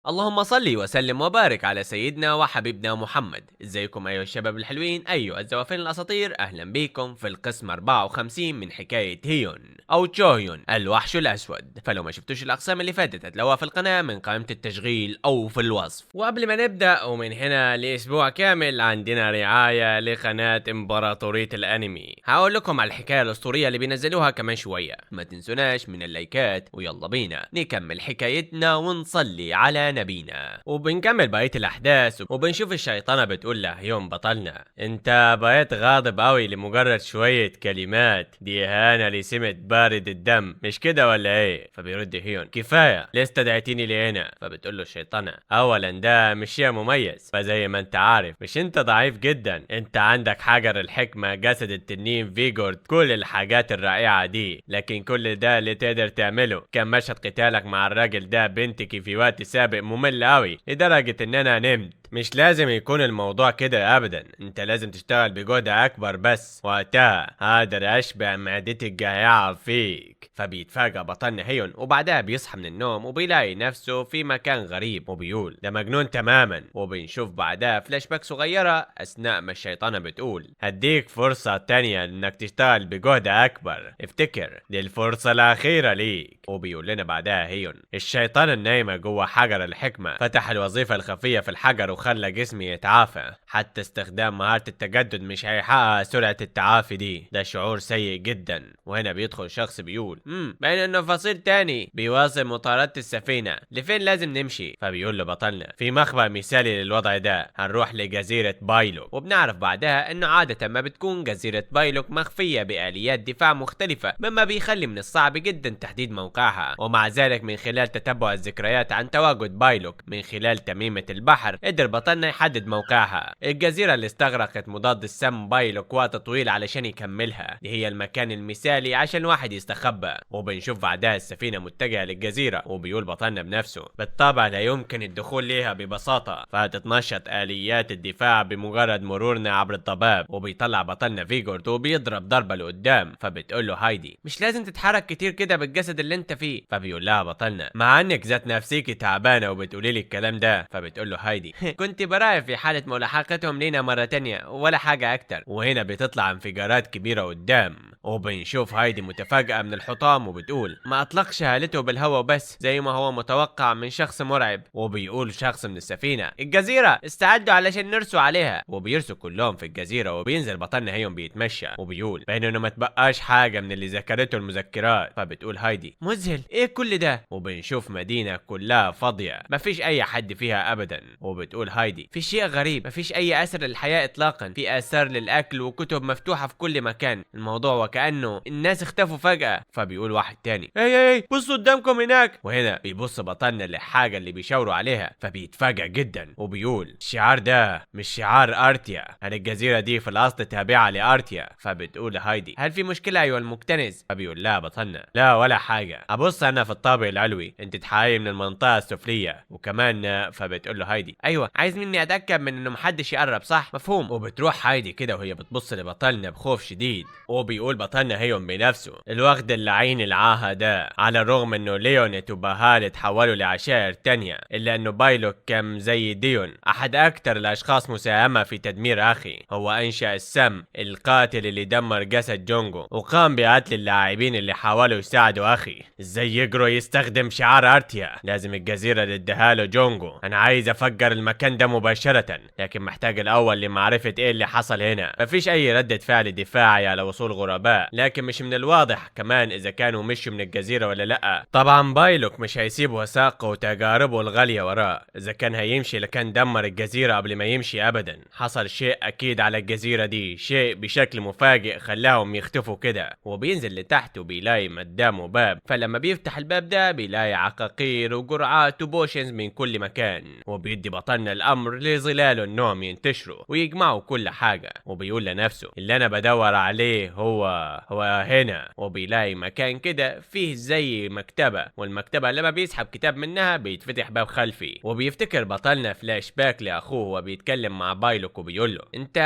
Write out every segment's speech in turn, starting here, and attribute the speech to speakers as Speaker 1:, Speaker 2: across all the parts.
Speaker 1: اللهم صل وسلم وبارك على سيدنا وحبيبنا محمد. ازيكم ايها الشباب الحلوين، ايها الزوافين الاساطير، اهلا بيكم في القسم 54 من حكاية هيون او تشوهيون الوحش الاسود. فلو ما شفتوش الاقسام اللي فاتت هتلاقوها في القناة من قائمة التشغيل او في الوصف. وقبل ما نبدأ ومن هنا لاسبوع كامل عندنا رعاية لقناة امبراطورية الانمي، هقول لكم على الحكاية الاسطورية اللي بينزلوها كمان شوية، ما تنسوناش من اللايكات. ويلا بينا نكمل حكايتنا ونصلي على نبينا. وبنكمل بقية الأحداث وبنشوف الشيطانة بتقول لهيون بطلنا: انت بقيت غاضب قوي لمجرد شوية كلمات، دي إهانة لسمة بارد الدم، مش كده ولا ايه؟ فبيرد هيون: كفاية، ليه استدعيتيني لهنا؟ فبتقول له الشيطانة: اولا ده مش شيء مميز، فزي ما انت عارف مش انت ضعيف جدا، انت عندك حجر الحكمة، جسد التنين فيجورد، كل الحاجات الرائعة دي، لكن كل ده اللي تقدر تعمله كان مشهد قتالك مع الراجل ده بنتك في وقت سابق ممل قوي لدرجة ان انا نمت. مش لازم يكون الموضوع كده ابدا، انت لازم تشتغل بجهد اكبر، بس وقتها هقدر اشبع معدتي الجائعة فيك. فبيتفاجأ بطلنا هيون، وبعدها بيصحى من النوم وبيلاقي نفسه في مكان غريب وبيقول ده مجنون تماما. وبنشوف بعدها فلاش باك صغيرة اثناء ما الشيطانة بتقول: هديك فرصة تانية انك تشتغل بجهد اكبر، افتكر دي الفرصة الاخيرة ليك. وبيقول لنا بعدها هيون: الشيطانة النايمة جوه حجر الحكمة فتح الوظيفة الخفية في الحجر وخلى جسمي يتعافى، حتى استخدام مهارة التجدد مش هيحقق سرعة التعافي دي، ده شعور سيء جدا. وهنا بيدخل شخص بيقول: باين انه فصيل تاني بيواصل مطاردة السفينة، لفين لازم نمشي؟ فبيقول له بطلنا: في مخبأ مثالي للوضع ده، هنروح لجزيرة بايلوك. وبنعرف بعدها انه عادة ما بتكون جزيرة بايلوك مخفية بآليات دفاع مختلفة، مما بيخلي من الصعب جدا تحديد موقعها. ومع ذلك من خلال تتبع الذكريات عن تواجد بايلوك من خلال تميمة البحر قدر بطلنا يحدد موقعها. الجزيرة اللي استغرقت مضاد السم بايلوك وقت طويل علشان يكملها، دي هي المكان المثالي عشان واحد يستخبى. وبنشوف بعدها السفينة متجهة للجزيرة، وبيقول بطلنا بنفسه: بالطبع لا يمكن الدخول ليها ببساطة، فهتتنشط آليات الدفاع بمجرد مرورنا عبر الضباب. وبيطلع بطلنا فيجورد وبيضرب ضربة لقدام، فبتقول له هايدي: مش لازم تتحرك كتير كده بالجسد اللي انت فيه. فبيقول لها بطلنا: مع انك ذات نفسيكي تعبانة وبتقولي لي الكلام ده. فبتقول له هايدي: كنت براقب في حالة ملاحقتهم لينا مرة تانية ولا حاجة أكتر. وهنا بتطلع انفجارات كبيرة قدام، وبنشوف هايدي متفاجئة من الحطام وبتقول: ما أطلقش هالته بالهواء وبس زي ما هو متوقع من شخص مرعب. وبيقول شخص من السفينة: الجزيرة استعدوا علشان نرسوا عليها. وبيرسوا كلهم في الجزيرة، وبينزل بطلنا هيون بيتمشى وبيقول بين انه ما تبقاش حاجة من اللي ذكرته المذكرات. فبتقول هايدي: مذهل، ايه كل ده؟ وبنشوف مدينة كلها فاضية مفيش اي حد فيها ابدا. وبتقول هايدي: في شيء غريب، مفيش اي اثر للحياة اطلاقا، في اثار للاكل وكتب مفتوحة في كل مكان، الموضوع وكأنه الناس اختفوا فجأة. فبيقول واحد تاني: اي اي بصوا قدامكم هناك. وهنا بيبص بطلنا للحاجة اللي بيشاوروا عليها، فبيتفاجأ جدا وبيقول: الشعار ده مش شعار ارتيا، هل الجزيرة دي في الاصل تابعة لارتيا؟ فبتقول هايدي: هل في مشكلة ايها المكتنز؟ فبيقول لها بطلنا: لا ولا حاجة، ابص انا في الطابق العلوي، انت تحققي من المنطقة السفلية. وكمان فبتقول له هايدي: ايوه عايز مني اتاكد من انه محدش يقرب صح؟ مفهوم. وبتروح هايدي كده وهي بتبص لبطلنا بخوف شديد، وبيقول بطلنا هيون بنفسه: الوغد اللعين العاهة ده، على الرغم انه ليونت وبهال اتحولوا لعشائر تانية، الا انه بايلوك كان زي ديون احد اكتر الاشخاص مساهمة في تدمير اخي، هو انشأ السم القاتل اللي دمر جسد جونجو، وقام بقتل اللاعبين اللي حاولوا يساعدوا اخي. ازاي يجرؤ يستخدم شعار ارتيا؟ لازم الجزيرة اللي اداها له جونجو، انا عايز افجر المكان ده مباشرة، لكن محتاج الاول لمعرفة ايه اللي حصل هنا. مفيش اي ردة فعل دفاعي على وصول غرباء، لكن مش من الواضح كمان اذا كانوا مشوا من الجزيرة ولا لا. طبعا بايلوك مش هيسيب وثائقه وتجاربه الغالية وراه، اذا كان هيمشي لكان دمر الجزيرة قبل ما يمشي ابدا. حصل شيء اكيد على الجزيرة دي، شيء بشكل مفاجئ خلاهم يختفوا كده. وبينزل لتحت وبيلاقي قدامه باب، فلما بيفتح الباب ده بيلاقي عقاقير وجرعات و potions من كل مكان. وبيدي بطلنا الامر لظلاله انهم ينتشروا ويجمعوا كل حاجة، وبيقول لنفسه: اللي انا بدور عليه هو هو هنا. وبيلاقي مكان كده فيه زي مكتبة، والمكتبة لما بيسحب كتاب منها بيتفتح باب خلفي. وبيفتكر بطلنا فلاش باك لاخوه وبيتكلم مع بايلوك وبيقول له انت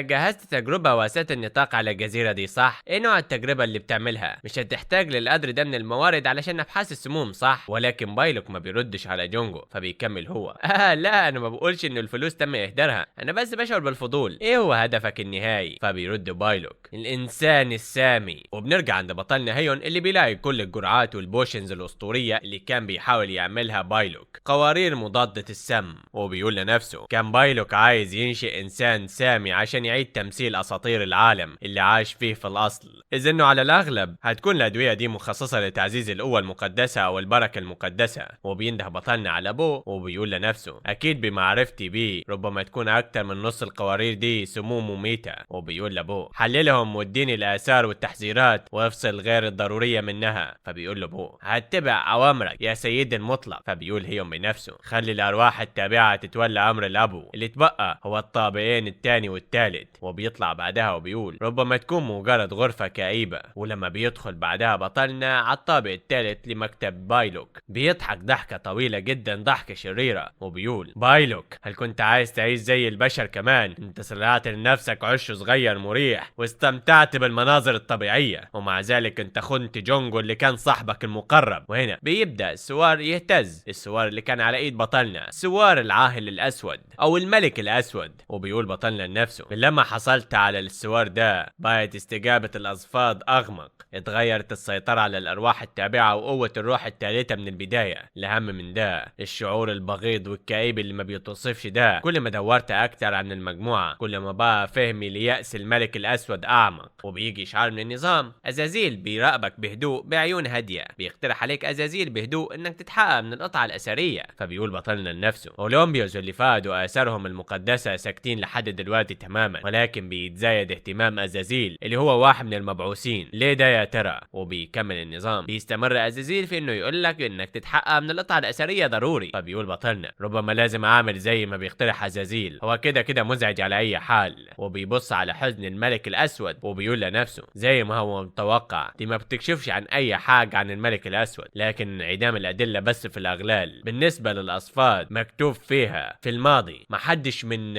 Speaker 1: جهزت تجربة واسعة النطاق على الجزيرة دي صح؟ ايه نوع التجربة اللي بتعملها؟ مش هتحتاج للقدر ده من الموارد علشان ابحاث السموم صح؟ ولكن بايلوك ما بيردش على جونجو، فبيكمل هو لا انا ما بقولش ان الفلوس تم اهدارها، انا بس بشعر بالفضول، ايه هو هدفك النهائي؟ فبيرد بايلوك الانسان السامي. وبنرجع عند بطلنا هيون اللي بيلاقي كل الجرعات وال potions الاسطورية اللي كان بيحاول يعملها بايلوك، قوارير مضادة السم. وبيقول لنفسه كان بايلوك عايز ينشئ انسان سامي عشان يعيد تمثيل اساطير العالم اللي عاش فيه في الاصل، اذ انه على الاغلب هتكون الادوية دي مخصصة لتعزيز القوة المقدسة او البركة المقدسة. وبينده بطلنا على ابوه وبيقول لنفسه اكيد بمعرفتي بيه ربما تكون اكتر من نص القوارير دي سموم مميته. وبيقول لابوه حللهم واديني الاثار والتحذيرات وافصل غير الضرورية منها. فبيقول لابوه هتبع اوامرك يا سيدي المطلق. فبيقول هيون بنفسه خلي الارواح التابعة تتولى امر الابو، اللي تبقى هو الطابقين الثاني والثالث. وبيطلع بعدها وبيقول ربما تكون مجرد غرفة كئيبة. ولما بيدخل بعدها بطلنا على الطابق الثالث لمكتب بايلوك بيضحك ضحكه طويلة جدا، ضحكه شريرة، وبيقول بايلوك هل كنت عايز تعيش زي البشر كمان؟ انت صنعت لنفسك عش صغير مريح واستمتعت بالمناظر الطبيعية، ومع ذلك انت خنت جونجو اللي كان صاحبك المقرب. وهنا بيبدا السوار يهتز، السوار اللي كان على ايد بطلنا، سوار العاهل الاسود او الملك الاسود. وبيقول بطلنا لنفسه لما حصلت على السوار ده بقت استجابة الاصفاد اغمق، اتغيرت السيطرة على الارواح التابعة وقوه الروح الثالثة من البداية. الاهم من ده الشعور البغيض والكئيب اللي ما بيتوصفش ده. كل ما دورت اكتر عن المجموعة كل ما بقى فهمي ليأس الملك الاسود اعمق. وبيجي اشعار من النظام، ازازيل بيراقبك بهدوء بعيون هادية، بيقترح عليك ازازيل بهدوء انك تتحقق من القطعة الاثرية. فبيقول بطلنا لنفسه اولمبيوس اللي فقدوا اثارهم المقدسة ساكتين لحد دلوقتي تماما، ولكن بيتزايد اهتمام ازازيل اللي هو واحد من المبعوثين، ليه ده يا ترى؟ وبيكمل النظام بيستمر ازازيل في انه يقول لك انك تتحقق من القطعة الاثرية ضروري. فبيقول بطلنا ربما لازم اعمل زي ما بيقترح ازازيل، هو كده كده مزعج على اي حال. وبيبص على حزن الملك الاسود وبيقول لنفسه زي ما هو متوقع دي ما بتكشفش عن اي حاجة عن الملك الاسود، لكن انعدام الادلة بس في الاغلال. بالنسبة للاصفاد مكتوب فيها في الماضي ما حدش من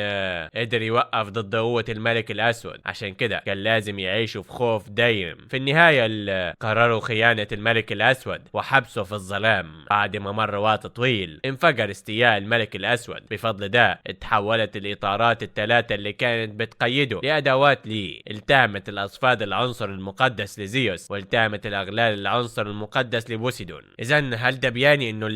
Speaker 1: قدر يوقف ضد قوة الملك الاسود، عشان كده كان لازم يعيشوا في خوف دايم. في النهاية قرروا خيانة الملك الاسود وحبسه في الظلام. بعد ما مر وقت طويل انفجر استياء الملك الاسود، بفضل ده اتحولت الاطارات الثلاثة اللي كانت بتقيده لادوات ليه. التهمت الاصفاد العنصر المقدس لزيوس، والتهمت الاغلال العنصر المقدس لبوسيدون. اذا هل ده بيعني انه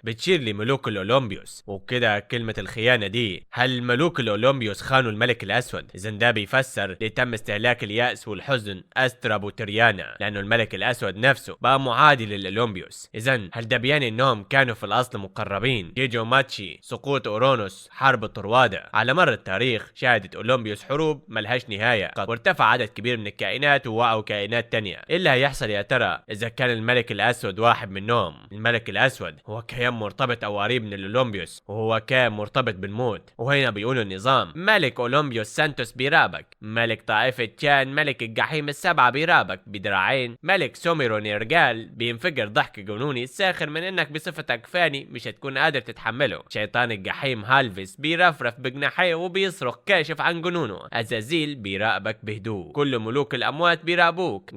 Speaker 1: بتشير لملوك الاولمبيوس وكده كلمة الخيانة دي؟ هل ملوك الاولمبيوس خانوا الملك الاسود؟ اذا ده بيفسر ليه تم استهلاك اليأس والحزن استراب وتريانا، لانه الملك الاسود نفسه بقى معادي للاولمبيوس. اذا هل ده بيعني انهم كانوا في الاصل مقربين؟ جيجو ماتشي، سقوط اورونوس، حرب طروادة. على مر التاريخ شهدت اولمبيوس حروب ملهاش نهاية، وارتفع عدد كبير من الكائنات ووقعوا كائنات تانية. ايه اللي هيحصل يا ترى اذا كان الملك الاسود واحد منهم؟ الملك الاسود هو كيان مرتبط او قريب من الاولمبيوس، وهو كيان مرتبط بالموت. وهنا بيقولوا النظام ملك اولمبيوس سانتوس بيرابك، ملك طائفة تشان، ملك الجحيم السبعة بيرابك بدراعين، ملك سوميرو نيرجال بينفجر ضحك جنوني ساخر من انك بصفتك فاني مش هتكون قادر تتحمله، شيطان الجحيم هالفيس بيرفرف بجناحيه وبيصرخ كاشف عن جنونه، ازازيل بيراقبك بهدوء، كل ملوك الاموات بيراقبوك،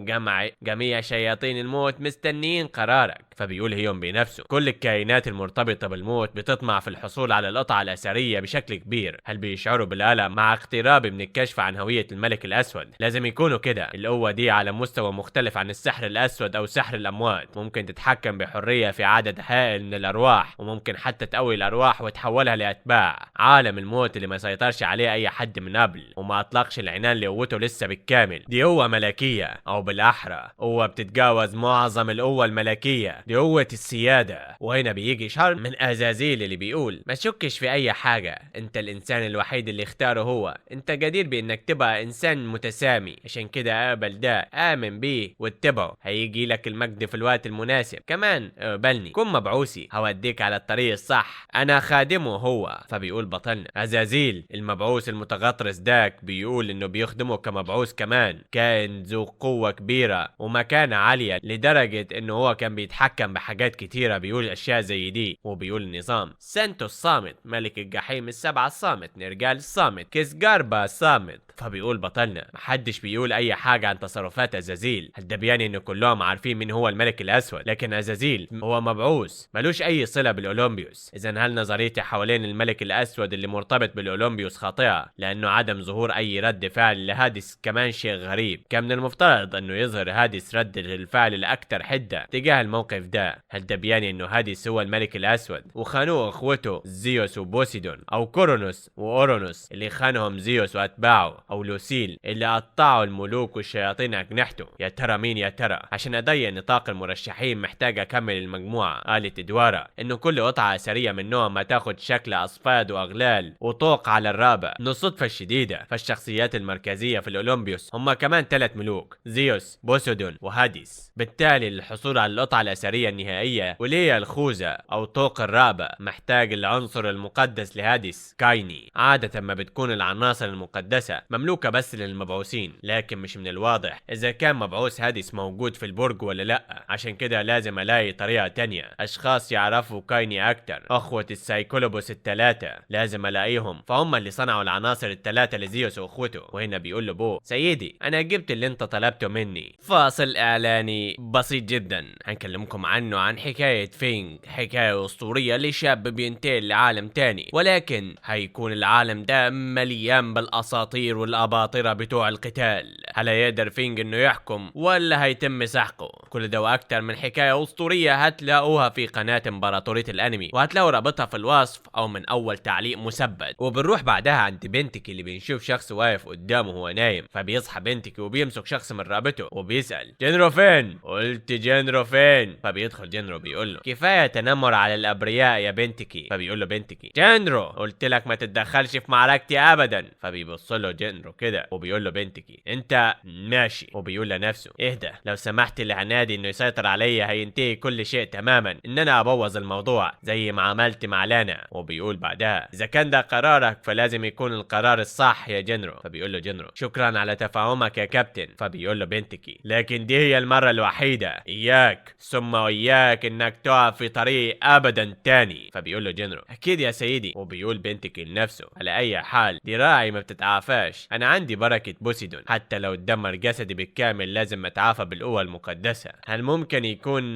Speaker 1: جميع شياطين الموت مستنيين قرارك. فبيقول هيون بنفسه كل الكائنات المرتبطة بالموت بتطمع في الحصول على القطعة الأثرية بشكل كبير، هل بيشعروا بالقلق مع اقتراب من الكشف عن هوية الملك الأسود؟ لازم يكونوا كده. القوة دي على مستوى مختلف عن السحر الأسود أو سحر الأموات، ممكن تتحكم بحرية في عدد هائل من الأرواح، وممكن حتى تقوي الأرواح وتحولها لأتباع. عالم الموت اللي ما سيطرش عليه أي حد من قبل وما أطلقش العنان لقوته لسه بالكامل، دي قوة ملكية، أو بالأحرى قوة بتتجاوز معظم القوة الملكية. دي قوة السيادة. وهنا بيجي شهر من ازازيل اللي بيقول ما تشكش في اي حاجة، انت الانسان الوحيد اللي اختاره هو، انت جدير بانك تبقى انسان متسامي، عشان كده اقبل ده، امن بيه واتبعه، هيجي لك المجد في الوقت المناسب. كمان اقبلني، كن مبعوثي، هوديك على الطريق الصح، انا خادمه هو. فبيقول بطلنا ازازيل المبعوث المتغطرس داك بيقول انه بيخدمه كمبعوث كمان، كان ذو قوة كبيرة ومكانة عالية لدرجة انه هو كان بيتحكم بحاجات كتيرة، بيقول اشياء زي دي. وبيقول النظام سانتو الصامت، ملك الجحيم السبعة الصامت، نرجال الصامت، كيسجاربا الصامت. فبيقول بطلنا محدش بيقول اي حاجة عن تصرفات ازازيل، هل ده بيعني ان كلهم عارفين مين هو الملك الاسود؟ لكن ازازيل هو مبعوث ملوش اي صلة بالاولمبيوس. اذا هل نظريتي حوالين الملك الاسود اللي مرتبط بالاولمبيوس خاطئة؟ لانه عدم ظهور اي رد فعل لهادس كمان شيء غريب، كان من المفترض انه يظهر هادس رد الفعل الاكثر حدة تجاه الموقف ده. هل ده بيعني انه هادس هو الملك الاسود وخانوه اخوته زيوس وبوسيدون، او كورونوس واورونوس اللي خانهم زيوس واتباعه، او لوسيل اللي قطعوا الملوك والشياطين اجنحته؟ يا ترى مين يا ترى؟ عشان اضيق نطاق المرشحين محتاج اكمل المجموعة. قالت ادوارا انه كل قطعة اثرية من نوع ما تاخد شكل اصفاد واغلال وطوق على الرابع. من الصدفة الشديدة فالشخصيات المركزية في الاولمبيوس هم كمان 3 ملوك، زيوس، بوسيدون، وهاديس. بالتالي للحصول على القطعة الأثرية النهائية واللي هي الخوذة أو طوق الرقبة محتاج العنصر المقدس لهاديس كايني. عادة ما بتكون العناصر المقدسة مملوكة بس للمبعوثين، لكن مش من الواضح إذا كان مبعوث هاديس موجود في البرج ولا لأ، عشان كده لازم ألاقي طريقة تانية، أشخاص يعرفوا كايني أكتر، أخوة السايكولوبوس الثلاثة لازم ألاقيهم، فهم اللي صنعوا العناصر الثلاثة لزيوس وأخوته. وهنا بيقول له بو سيدي أنا جبت اللي أنت طلبته مني. فاصل إعلاني بسيط جدا هنكلمكم عنه، عن حكاية فينج، حكاية أسطورية لشاب بينتقل لعالم تاني، ولكن هيكون العالم ده مليان بالأساطير والأباطرة بتوع القتال. هل هيقدر فينج إنه يحكم ولا هيتم سحقه؟ كل ده وأكتر من حكاية أسطورية هتلاقوها في قناة إمبراطورية الأنمي، وهتلاقوا رابطها في الوصف أو من أول تعليق مثبت. وبنروح بعدها عند بنتك اللي بنشوف شخص واقف قدامه وهو نايم، فبيصحى بنتك وبيمسك شخص من رقبته وبيسأل جنرو فين؟ قلت جنرو فين؟ فبيدخل جنرو بيقول له كفاية تنمر على الابرياء يا بنتكي. فبيقول له بنتكي جنرو قلت لك ما تتدخلش في معركتي ابدا. فبيبص له جنرو كده وبيقول له بنتكي انت ماشي، وبيقول لنفسه اهدى لو سمحت لعنادي انه يسيطر عليا هينتهي كل شيء تماما، ان انا ابوظ الموضوع زي ما عملت مع لانا. وبيقول بعدها اذا كان ده قرارك فلازم يكون القرار الصح يا جنرو. فبيقول له جنرو شكرا على تفاهمك يا كابتن. فبيقول له بنتكي لكن دي هي المرة الوحيدة، اياك ثم اياك انك تقف في طريق ابدا تاني. فبيقول له جنرو اكيد يا سيدي. وبيقول بنتكي لنفسه على اي حال دراعي ما بتتعافاش، انا عندي بركة بوسيدون، حتى لو اتدمر جسدي بالكامل لازم اتعافى بالقوة المقدسة. هل ممكن يكون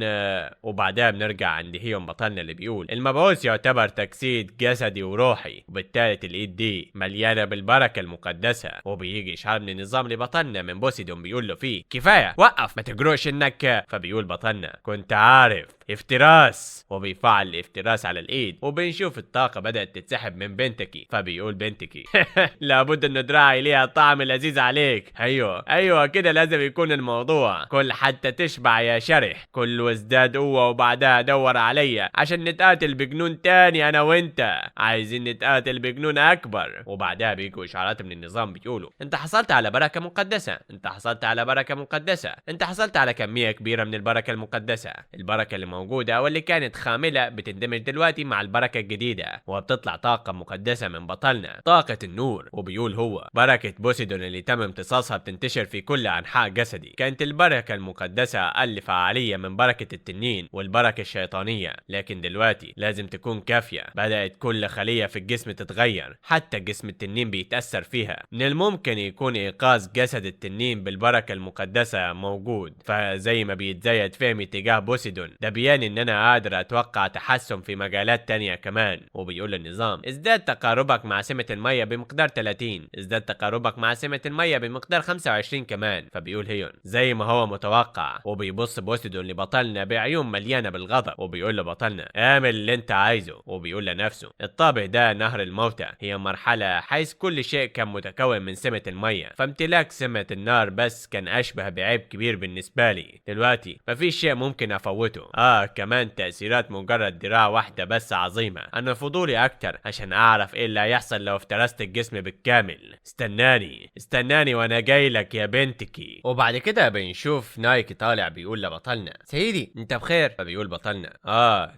Speaker 1: وبعدها بنرجع عند هيون بطلنا اللي بيقول المبعوث يعتبر تجسيد جسدي وروحي، وبالتالي الايد دي مليانة بالبركة المقدسة. وبيجي اشعار من النظام لبطلنا من بوسيدون بيقول له فيه كفاية وقف ما تجرؤش انك. فبيقول بطلنا كنت عارف افتراس، وبيفعل الافتراس على الايد، وبنشوف الطاقة بدأت تتسحب من بنتكي. فبيقول بنتكي لابد ان دراعي ليها طعم لذيذ عليك. ايوه ايوه كده لازم يكون الموضوع، كل حتى تشبع يا شرح، كل وازداد قوة وبعدها دور عليا عشان نتقاتل بجنون تاني انا وانت، عايزين نتقاتل بجنون اكبر. وبعدها بيجوا اشعارات من النظام بيقولوا انت حصلت على بركة مقدسة، انت حصلت على بركة مقدسة، انت حصلت على كمية كبيرة من البركة المقدسة. البركة اللي موجودة واللي كانت خاملة بتندمج دلوقتي مع البركة الجديدة، وبتطلع طاقة مقدسة من بطلنا، طاقة النور. وبيقول هو بركة بوسيدون اللي تم امتصاصها بتنتشر في كل أنحاء جسدي. كانت البركة المقدسة أقل فعالية من بركة التنين والبركة الشيطانية، لكن دلوقتي لازم تكون كافية. بدأت كل خلية في الجسم تتغير، حتى جسم التنين بيتأثر فيها. من الممكن يكون إيقاظ جسد التنين بالبركة المقدسة موجود، فزي ما بيتزايد فهمي تجاه بوسيدون ده بيان ان انا قادر اتوقع تحسن في مجالات تانية كمان. وبيقول النظام ازداد تقاربك مع سمة المية بمقدار 30، ازداد تقاربك تقاربك مع سمة المية بمقدار 25 كمان. فبيقول هيون زي ما هو متوقع. وبيبص بوسيدون لبطلنا بعيون مليانة بالغضب، وبيقول لبطلنا اعمل اللي انت عايزه. وبيقول لنفسه الطابق ده نهر الموتى، هي مرحلة حيث كل شيء كان متكون من سمة المية، فامتلاك سمة النار بس كان اشبه بعيب كبير بالنسبة لي. دلوقتي مفيش شيء ممكن افوته. كمان تأثيرات مجرد دراع واحدة بس عظيمة. انا فضولي اكتر عشان اعرف ايه اللي هيحصل لو افترست الجسم بالكامل. استناني استناني وانا جاي لك يا بنتكي. وبعد كده بنشوف نايك طالع بيقول لبطلنا سيدي انت بخير؟ فبيقول بطلنا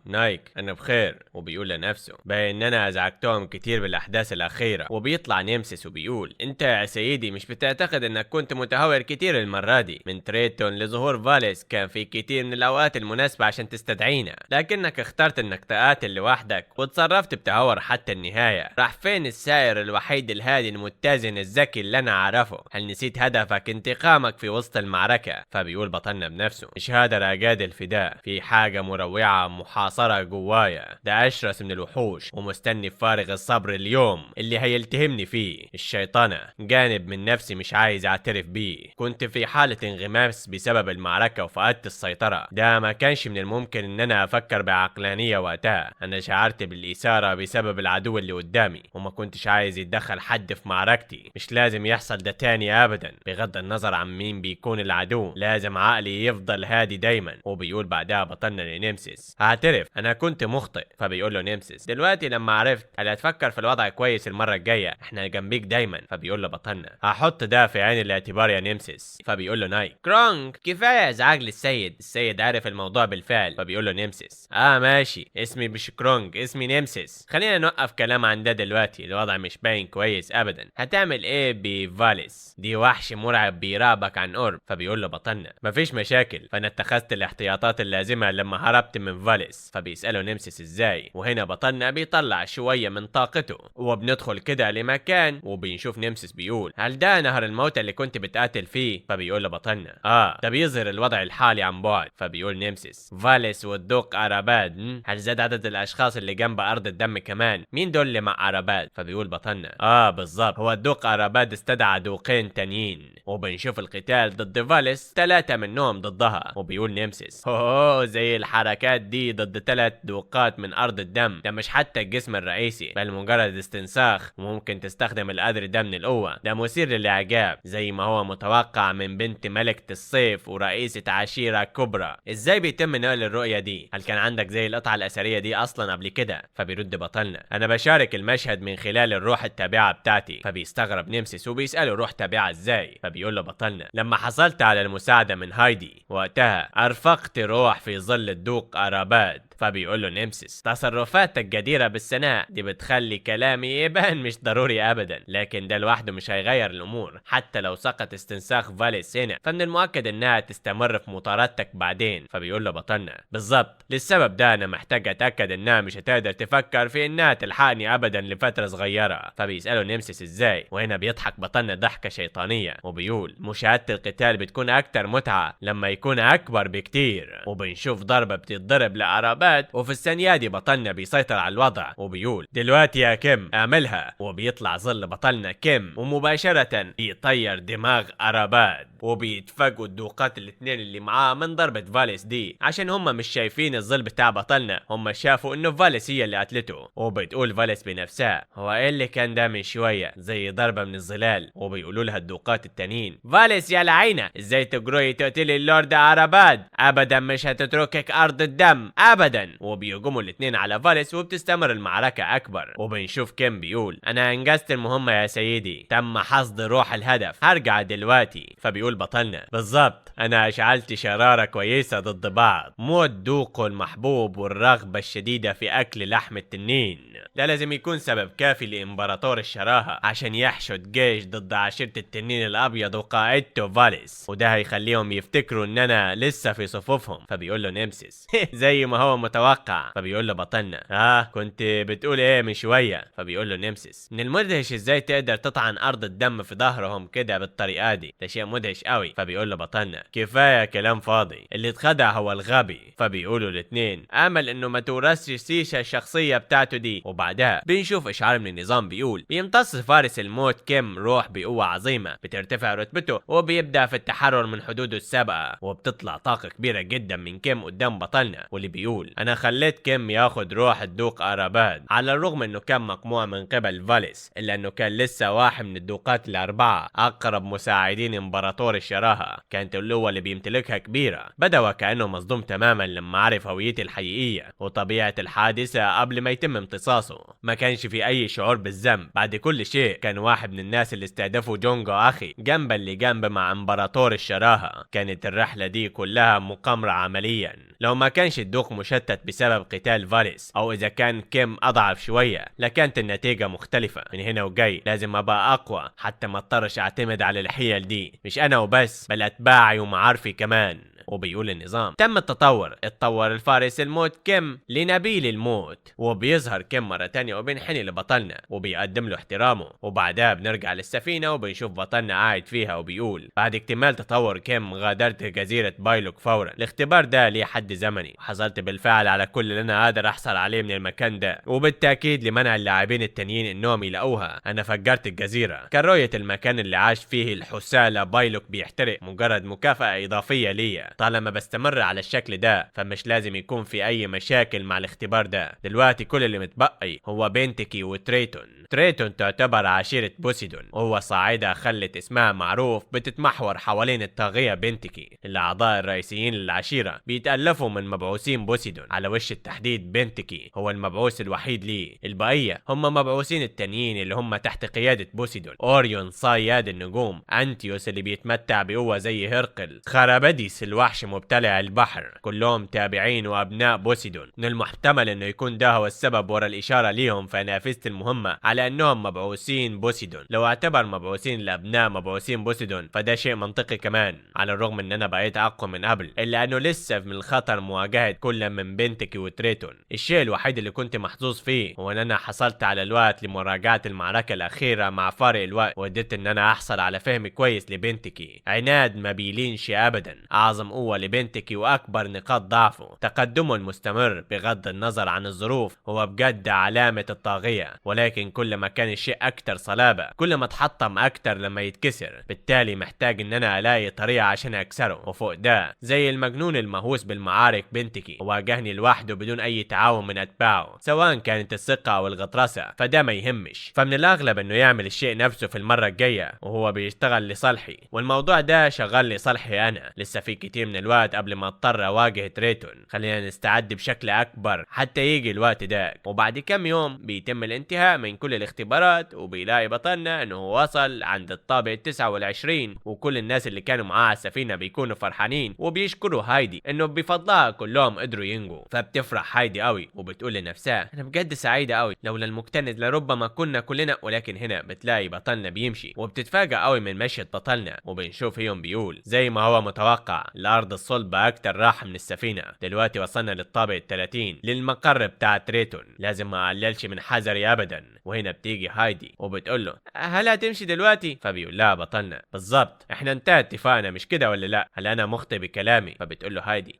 Speaker 1: نايك انا بخير. وبيقول لنفسه باين ان انا ازعجتهم كتير بالاحداث الاخيرة. وبيطلع نمسس وبيقول انت يا سيدي مش بتعتقد انك كنت متهور كتير المرة دي؟ من تريتون لظهور فاليس كان في كتير من الاوقات المناسبة عشان تستدعينا، لكنك اخترت انك تقاتل لوحدك وتصرفت بتهور حتى النهاية. راح فين السائر الوحيد الهادي المتزن الذكي اللي انا اعرفه؟ هل نسيت هدفك انتقامك في وسط المعركة؟ فبيقول بطلنا بنفسه مش هقدر اجادل في ده، في حاجة مروعة محاصرة جوايا، ده اشرس من الوحوش ومستني بفارغ الصبر اليوم اللي هيلتهمني فيه. الشيطانة جانب من نفسي مش عايز اعترف بيه، كنت في حالة انغماس بسبب المعركة وفقدت السيطرة، ده ما كانش من الممكن ان انا افكر بعقلانية وقتها. انا شعرت بالاثارة بسبب العدو اللي قدامي وما كنتش عايز يتدخل حد في معركتي، مش لازم يحصل ده تاني ابدا، بغض النظر عن مين بيكون العدو، لازم عقلي يفضل هادي دايما. وبيقول بعدها بطلنا لنمسيس هعترف انا كنت مخطئ. فبيقول له نمسيس دلوقتي لما عرفت هل هتفكر في الوضع كويس المرة الجاية؟ احنا جنبيك دايما. فبيقول له بطلنا هحط ده في عين الاعتبار يا نمسيس. فبيقول له نايك كرونك كفاية ازعاج للسيد، السيد عارف الموضوع بالفعل. فبيقول له نمسيس ماشي اسمي مش كرونج اسمي نمسيس، خلينا نوقف كلام عن ده دلوقتي، الوضع مش باين كويس ابدا. هتعمل ايه بفاليس؟ دي وحش مرعب بيراقبك عن قرب. فبيقول له بطلنا مفيش مشاكل، فانا اتخذت الاحتياطات اللازمة لما هربت من فاليس. فبيساله نمسيس ازاي، وهنا بطلنا بيطلع شوية من طاقته. وبندخل كده لمكان وبنشوف نمسيس بيقول هل ده نهر الموتى اللي كنت بتقاتل فيه؟ فبيقول له بطلنا ده بيظهر الوضع الحالي عن بعد. فبيقول نمسيس فاليس والدوق اراباد، هل زاد عدد الاشخاص اللي جنب ارض الدم كمان؟ مين دول اللي مع اراباد؟ فبيقول بطلنا بالظبط، هو الدوق اراباد استدعى دوقين تانيين. وبنشوف القتال ضد فاليس، 3 منهم ضدها. وبيقول نمسيس هو زي الحركات دي ضد 3 دوقات من ارض الدم، ده مش حتى الجسم الرئيسي بل مجرد استنساخ، وممكن تستخدم القدر ده من القوة، ده مثير للاعجاب زي ما هو متوقع من بنت ملكة الصيف ورئيسة عشيرة كبرى. ازاي بيتم نقل الرؤية دي؟ هل كان عندك زي القطعة الأثرية دي اصلا قبل كده؟ فبيرد بطلنا انا بشارك المشهد من خلال الروح التابعة بتاعتي. فبيستغرب نمسيس وبيسأله روح تابعة ازاي؟ فبيقول له بطلنا لما حصلت على المساعدة من هايدي وقتها ارفقت روح في ظل الدوق اراباد. فبيقول له نمسيس تصرفاتك جديرة بالثناء، دي بتخلي كلامي يبان مش ضروري ابدا، لكن ده لوحده مش هيغير الامور، حتى لو سقط استنساخ فاليس هنا فمن المؤكد انها تستمر في مطاردتك بعدين. فبيقول له بطلنا بالظبط، للسبب ده انا محتاج اتاكد انها مش هتقدر تفكر في انها تلحقني ابدا لفترة صغيرة. فبيساله نمسيس ازاي، وهنا بيضحك بطلنا ضحكة شيطانية وبيقول مشاهدة القتال بتكون اكتر متعة لما يكون اكبر بكتير. وبنشوف ضربة بتتضرب لأرابات، وفي الثانية دي بطلنا بيسيطر على الوضع وبيقول دلوقتي يا كيم اعملها. وبيطلع ظل بطلنا كيم ومباشرة بيطير دماغ أراباد، وبيتفاجئوا الدوقات الاثنين اللي معاه من ضربة فاليس دي عشان هم مش شايفين الظل بتاع بطلنا، هم شافوا انه فاليس هي اللي قتلته. وبتقول فاليس بنفسها هو ايه اللي كان ده من شوية زي ضربة من الظلال؟ وبيقولوا لها الدوقات التانيين فاليس يا لعينة ازاي تجرؤي تقتلي اللورد أراباد؟ ابدا مش هتتركك ارض الدم ابدا. وبيهجموا الاثنين على فاليس وبتستمر المعركة اكبر. وبنشوف كيم بيقول انا انجزت المهمة يا سيدي، تم حصد روح الهدف، هرجع دلوقتي. فبيقول بطلنا بالظبط انا اشعلت شرارة كويسة ضد بعض، موت دوقه المحبوب والرغبة الشديدة في اكل لحم التنين، ده لازم يكون سبب كافي لامبراطور الشراهة عشان يحشد جيش ضد عشيرة التنين الابيض وقائدته فاليس، وده هيخليهم يفتكروا ان انا لسه في صفوفهم. فبيقول له نمسيس زي ما هو متوقع متوقع. فبيقول له بطلنا كنت بتقول ايه من شوية؟ فبيقول له نمسيس من المدهش ازاي تقدر تطعن ارض الدم في ظهرهم كده بالطريقة دي، ده شيء مدهش قوي. فبيقول له بطلنا كفاية كلام فاضي، اللي اتخدع هو الغبي. فبيقولوا الاثنين امل انه ما تورثش سيشا الشخصية بتاعته دي. وبعدها بنشوف اشعار من النظام بيقول بيمتص فارس الموت كيم روح بقوة عظيمة، بترتفع رتبته وبيبدا في التحرر من حدوده السابقة، وبتطلع طاقة كبيرة جدا من كيم قدام بطلنا، واللي بيقول انا خليت كيم ياخد روح الدوق اراباد، على الرغم انه كان مقموع من قبل فاليس، الا انه كان لسه واحد من الدوقات الاربعة اقرب مساعدين امبراطور الشراهه، كانت القوة اللي بيمتلكها كبيرة. بدا وكانه مصدوم تماما لما عرف هويتي الحقيقية وطبيعه الحادثة قبل ما يتم امتصاصه. ما كانش في اي شعور بالذنب، بعد كل شيء كان واحد من الناس اللي استهدفوا جونجو اخي جنبا لجنب مع امبراطور الشراهه. كانت الرحلة دي كلها مقامره عمليا، لو ما كانش الدوق مشتت بسبب قتال فاليس او اذا كان كيم اضعف شوية لكانت النتيجة مختلفة. من هنا وجاي لازم ابقى اقوى حتى ما اضطرش اعتمد على الحيل دي، مش انا وبس بل اتباعي ومعارفي كمان. وبيقول النظام تم التطور، اتطور الفارس الموت كيم لنبيل الموت. وبيظهر كيم مرة تانية وبينحني لبطلنا وبيقدم له احترامه. وبعدها بنرجع للسفينة وبنشوف بطلنا قاعد فيها وبيقول بعد اكتمال تطور كيم غادرت جزيرة بايلوك فورا، الاختبار ده ليه حد زمني، وحصلت بالفعل على كل اللي انا قادر احصل عليه من المكان ده، وبالتاكيد لمنع اللاعبين التانيين انهم يلاقوها انا فجرت الجزيرة. كان رؤية المكان اللي عاش فيه الحسالة بايلوك بيحترق مجرد مكافأة اضافية ليا، طالما بستمر على الشكل ده فمش لازم يكون في اي مشاكل مع الاختبار ده. دلوقتي كل اللي متبقي هو بنتكي وتريتون. تريتون تعتبر عشيرة بوسيدون، وهو صاعدة خلت اسمها معروف بتتمحور حوالين الطاغية بنتكي. الأعضاء الرئيسيين للعشيرة بيتألفوا من مبعوثين بوسيدون، على وش التحديد بنتكي هو المبعوث الوحيد ليه، البقية هم مبعوثين التانيين اللي هم تحت قيادة بوسيدون، أوريون صياد النجوم، أنتيوس اللي بيتمتع بقوة زي هرقل، خرابديس الوحش مبتلع البحر، كلهم تابعين وأبناء بوسيدون. من المحتمل انه يكون ده هو السبب ورا الإشارة ليهم في نافذة المهمة على انهم مبعوثين بوسيدون. لو اعتبر مبعوثين الابناء مبعوثين بوسيدون فده شيء منطقي كمان، على الرغم ان انا بقيت اقوى من قبل الا انه لسه من الخطر مواجهة كل من بنتكي وتريتون. الشيء الوحيد اللي كنت محظوظ فيه هو ان انا حصلت على الوقت لمراجعة المعركة الاخيرة مع فارق الوقت، وقدرت ان انا احصل على فهم كويس لبنتكي. عناد ما بيلينش ابدا، اعظم قوة لبنتكي واكبر نقاط ضعفه تقدمه المستمر بغض النظر عن الظروف، هو بجد علامة الطاغية، ولكن كل ما كان الشيء اكتر صلابة كل ما اتحطم اكتر لما يتكسر، بالتالي محتاج ان انا الاقي طريقة عشان اكسره. وفوق ده زي المجنون المهووس بالمعارك بنتكي واجهني لوحده بدون اي تعاون من اتباعه، سواء كانت الثقة او الغطرسة فده ما يهمش، فمن الاغلب انه يعمل الشيء نفسه في المرة الجاية وهو بيشتغل لصالحي، والموضوع ده شغال لصالحي انا. لسه في كتير من الوقت قبل ما اضطر اواجه تريتون، خلينا نستعد بشكل اكبر حتى يجي الوقت ده. وبعد كام يوم بيتم الانتهاء من كل الاختبارات، وبيلاقي بطلنا انه وصل عند الطابق 29، وكل الناس اللي كانوا معاه على السفينة بيكونوا فرحانين وبيشكروا هايدي انه بفضلها كلهم قدروا ينجوا. فبتفرح هايدي قوي وبتقول لنفسها انا بجد سعيدة قوي، لولا المكتنز لربما كنا كلنا. ولكن هنا بتلاقي بطلنا بيمشي وبتتفاجئ قوي من مشية بطلنا، وبنشوف يوم بيقول زي ما هو متوقع الارض الصلبة اكتر راحة من السفينة، دلوقتي وصلنا للطابق 30 للمقر بتاع تريتون، لازم ما اقللش من حذري ابدا. وهنا بتيجي هايدي وبتقول له هل هتمشي دلوقتي؟ فبيقول لها بطلنا بالظبط احنا انتهى اتفاقنا مش كده ولا لا؟ هل انا مخطئ بكلامي؟ فبتقول له هايدي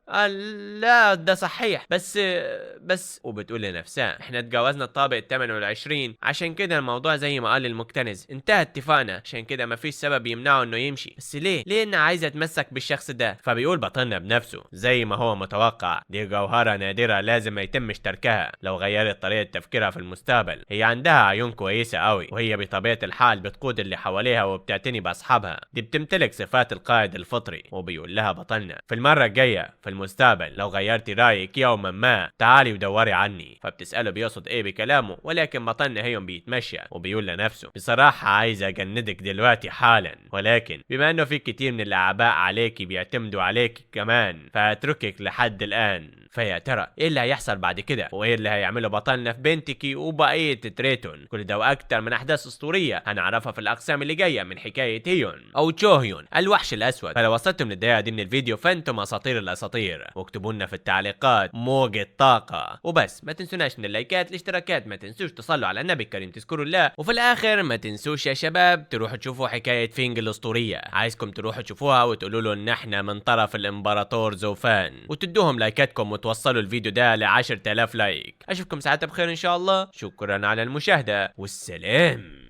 Speaker 1: لا ده صحيح بس، وبتقول لنفسها احنا اتجاوزنا الطابق 28 عشان كده الموضوع زي ما قال المكتنز انتهى اتفاقنا، عشان كده مفيش سبب يمنعه انه يمشي، بس ليه انا عايزه اتمسك بالشخص ده؟ فبيقول بطلنا بنفسه زي ما هو متوقع دي جوهرة نادرة لازم ما يتمش تركها، لو غيرت طريقة تفكيرها في المستقبل. هي عندها عيون كويسة قوي، وهي بطبيعة الحال بتقود اللي حواليها وبتعتني باصحابها، دي بتمتلك صفات القائد الفطري. وبيقول لها بطلنا في المرة الجاية في المستقبل لو غيرتي رايك يوما ما تعالي ودوري عني. فبتسأله بيقصد ايه بكلامه، ولكن بطلنا هيوم بيتمشى وبيقول لنفسه بصراحة عايز اجندك دلوقتي حالا، ولكن بما انه في كتير من الاعباء عليكي بيعتمدوا عليك عليك كمان، فاتركك لحد الان. فيا ترى ايه اللي هيحصل بعد كده، وايه اللي هيعمله بطلنا في بنتكي وبقية تريتون؟ كل ده واكتر من احداث اسطورية هنعرفها في الاقسام اللي جاية من حكاية هيون او تشوهيون الوحش الاسود. فلو وصلتم للدقيقة دي من الفيديو فانتم اساطير الاساطير، واكتبوا لنا في التعليقات موجة طاقة. وبس ما تنسوناش من اللايكات، الاشتراكات، ما تنسوش تصلوا على النبي الكريم، تذكروا الله. وفي الاخر ما تنسوش يا شباب تروحوا تشوفوا حكاية فينج الاسطورية، عايزكم تروحوا تشوفوها وتقولوا له ان احنا من طرف الامبراطور زوفان، وتدوهم لايكاتكم وتوصلوا الفيديو ده ل 10,000 like. اشوفكم ساعتها بخير ان شاء الله. شكرا على المشاهدة والسلام.